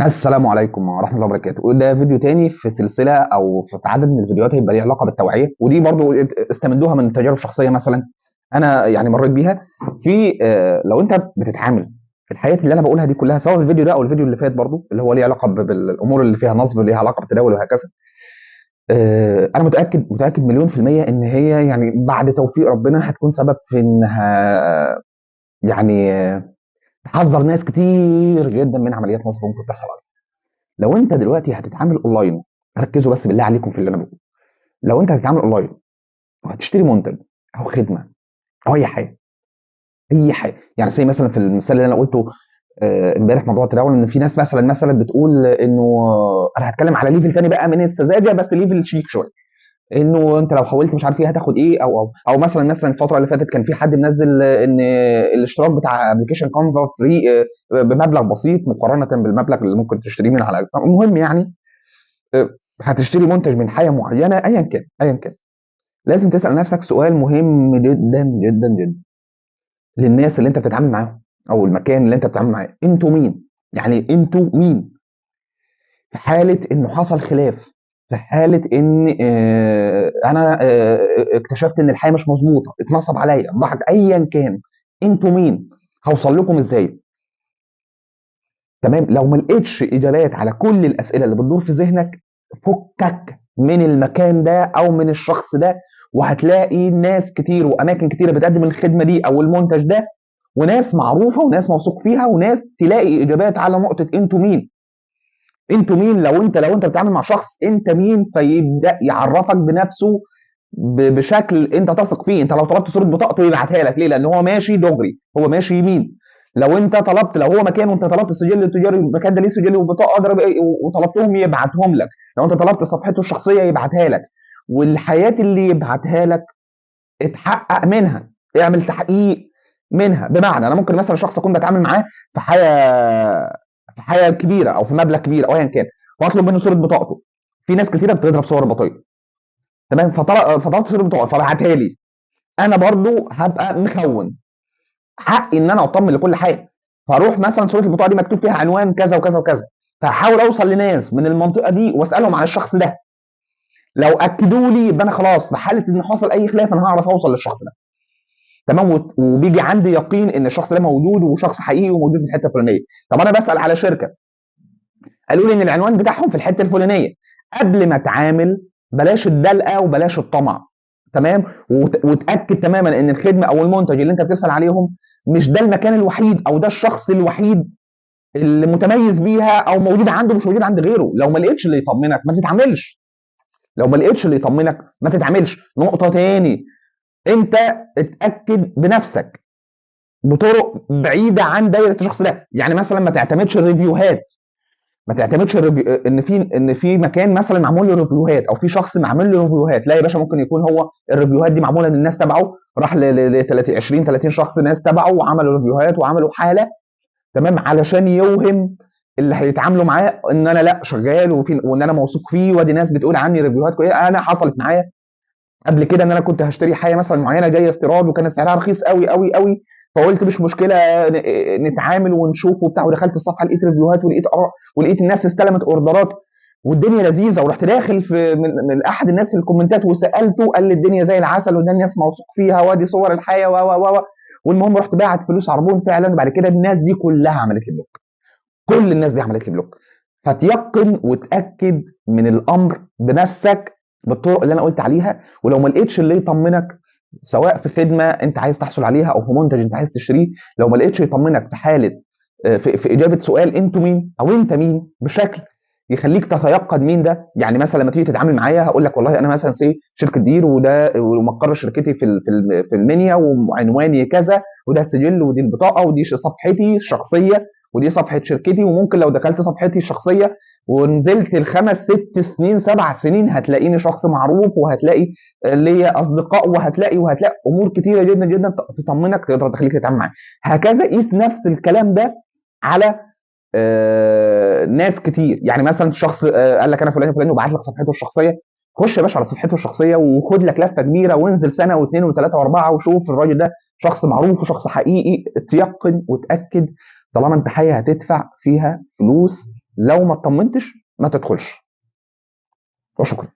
السلام عليكم ورحمة الله وبركاته. ده فيديو تاني في سلسلة أو في عدد من الفيديوهات هيبقى ليها علاقة بالتوعية، ودي برضو استمدوها من تجارب شخصية مثلا أنا يعني مريت بيها. في لو أنت بتتعامل في الحاجات اللي أنا بقولها دي كلها، سواء الفيديو ده أو الفيديو اللي فات برضو اللي هو ليه علاقة بالأمور اللي فيها نصب، ليها علاقة بالتداول وهكذا، أنا متأكد 1,000,000% إن هي يعني بعد توفيق ربنا هتكون سبب في إنها يعني تحذر ناس كتير جدا من عمليات نصب ممكن تحصل عليها. لو انت دلوقتي هتتعامل اونلاين، ركزوا بس بالله عليكم في اللي انا بقوله. لو انت هتتعامل اونلاين وهتشتري منتج او خدمة او اي حاجة، اي حاجة، يعني زي مثلا في المثال اللي انا قلته امبارح موضوع التداول، ان في ناس مثلا بتقول انه انا هتكلم على level تاني بقى من السذاجة، بس level شيك شوية، انه انت لو حاولت مش عارف ايه هتاخد ايه، او مثلا الفترة اللي فاتت كان في حد منزل ان الاشتراك بتاع application Canva free بمبلغ بسيط مقارنة بالمبلغ اللي ممكن تشتريه من على، المهم يعني هتشتري منتج من حاجة معينة ايا كان، لازم تسال نفسك سؤال مهم جدا جدا جدا للناس اللي انت بتتعامل معاهم او المكان اللي انت بتتعامل معاه، انتوا مين؟ يعني انتوا مين؟ في حاله انه حصل خلاف، في حاله ان انا اكتشفت ان الحياة مش مظبوطة، اتنصب عليا، ضحك، ايا كان، انتوا مين؟ هوصل لكم ازاي؟ تمام؟ لو ما لقيتش اجابات على كل الاسئلة اللي بتدور في ذهنك، فكك من المكان ده او من الشخص ده، وهتلاقي ناس كتير واماكن كتيرة بتقدم الخدمة دي او المنتج ده، وناس معروفة وناس موثوق فيها، وناس تلاقي اجابات على نقطة انتوا مين. انتوا مين؟ لو انت بتتعامل مع شخص انت مين، فيبدا يعرفك بنفسه بشكل انت تثق فيه. انت لو طلبت صوره بطاقته يبعتها لك، ليه؟ لان هو ماشي دغري، هو ماشي يمين. لو انت طلبت، لو هو مكان وانت طلبت السجل التجاري، المكان ده ليه سجل وبطاقه اضرب وطلبتهم يبعتهم لك. لو انت طلبت صفحته الشخصية يبعتها لك. والحياة اللي يبعتها لك اتحقق منها، اعمل تحقيق منها. بمعنى انا ممكن مثلا شخص اكون بتعامل معاه في حاجة كبيرة او في مبلغ كبير او ايا كان، واطلب منه صوره بطاقته. في ناس كتيرة بتضرب صور بطاقة، تمام؟ فطلبت صوره بطاقة فبعتها لي، انا برضو هبقى مخون حقي ان انا اطمن لكل حاجة. فاروح مثلا صوره البطاقة دي مكتوب فيها عنوان كذا وكذا وكذا، فهحاول اوصل لناس من المنطقة دي واسالهم على الشخص ده. لو اكدوا لي يبقى انا خلاص في حاله ان حصل اي خلاف انا هعرف اوصل للشخص ده، تمام؟ وبيجي عندي يقين ان الشخص ده موجود وشخص حقيقي وموجود في الحتة الفلانية. طب انا بسال على شركة، قالوا لي ان العنوان بتاعهم في الحتة الفلانية. قبل ما اتعامل بلاش الدلقه وبلاش الطمع، تمام؟ وتاكد تماما ان الخدمة او المنتج اللي انت بتسال عليهم مش ده المكان الوحيد او ده الشخص الوحيد اللي متميز بيها او موجود عنده مش موجود عند غيره. لو ما لقيتش اللي يطمنك ما تتعاملش. لو ما لقيتش اللي يطمنك ما تتعاملش. نقطة تاني، انت اتاكد بنفسك بطرق بعيدة عن دايرة الشخص ده. يعني مثلا ما تعتمدش ال review هات، ما تعتمدش ال review ان في مكان مثلا معمول له review هات او في شخص معمول له review هات. لا يا باشا، ممكن يكون هو ال review هات دي معمولة من الناس تبعه، راح ل 20 30 شخص ناس تبعه وعملوا review هات وعملوا حاله، تمام؟ علشان يوهم اللي هيتعاملوا معاه ان انا لا شغال وان انا موثوق فيه، وادي ناس بتقول عني review هات كويسة. انا حصلت معايا قبل كده ان انا كنت هشتري حاجة مثلا معينة جاية استيراد وكان سعرها رخيص قوي قوي قوي، فقلت مش مشكلة نتعامل ونشوف وبتاع، ودخلت الصفحة لقيت review هات ولقيت اراء ولقيت الناس استلمت order ات والدنيا لذيذة، ورحت داخل في من احد الناس في ال comment ات وسالته، قال لي الدنيا زي العسل وده الناس موثوق فيها وادي صور الحياة و و و والمهم رحت باعت فلوس عربون فعلا. وبعد كده الناس دي كلها عملت لي block، كل الناس دي عملت لي block. فتيقن وتاكد من الامر بنفسك بالطرق اللي انا قلت عليها. ولو ما لقيتش اللي يطمنك سواء في خدمة انت عايز تحصل عليها او في منتج انت عايز تشتريه، لو ما لقيتش يطمنك في حاله في اجابه سؤال انتوا مين او انت مين بشكل يخليك تتيقن مين ده. يعني مثلا لما تيجي تتعامل معايا هقول لك والله انا مثلا سي شركة دير، وده ومقر شركتي في المنيا وعنواني كذا، وده السجل ودي البطاقة ودي صفحتي الشخصية ودي صفحة شركتي. وممكن لو دخلت صفحتي الشخصية ونزلت ال5 6 سنين 7 سنين هتلاقيني شخص معروف، وهتلاقي ليا اصدقاء، وهتلاقي امور كتيرة جدا جدا تطمنك تقدر تخليك تتعامل معاها. هكذا قيس نفس الكلام ده على ناس كتير. يعني مثلا شخص قال لك انا فلان فلان وبعت لك صفحته الشخصية، خش يا باشا على صفحته الشخصية وخد لك لفه كبيرة وانزل سنة واثنين وثلاثة واربعة وشوف الراجل ده شخص معروف وشخص حقيقي. تيقن وتاكد طالما انت حاجة هتدفع فيها فلوس لو ما اطمنتش ما تدخلش. وشكرا.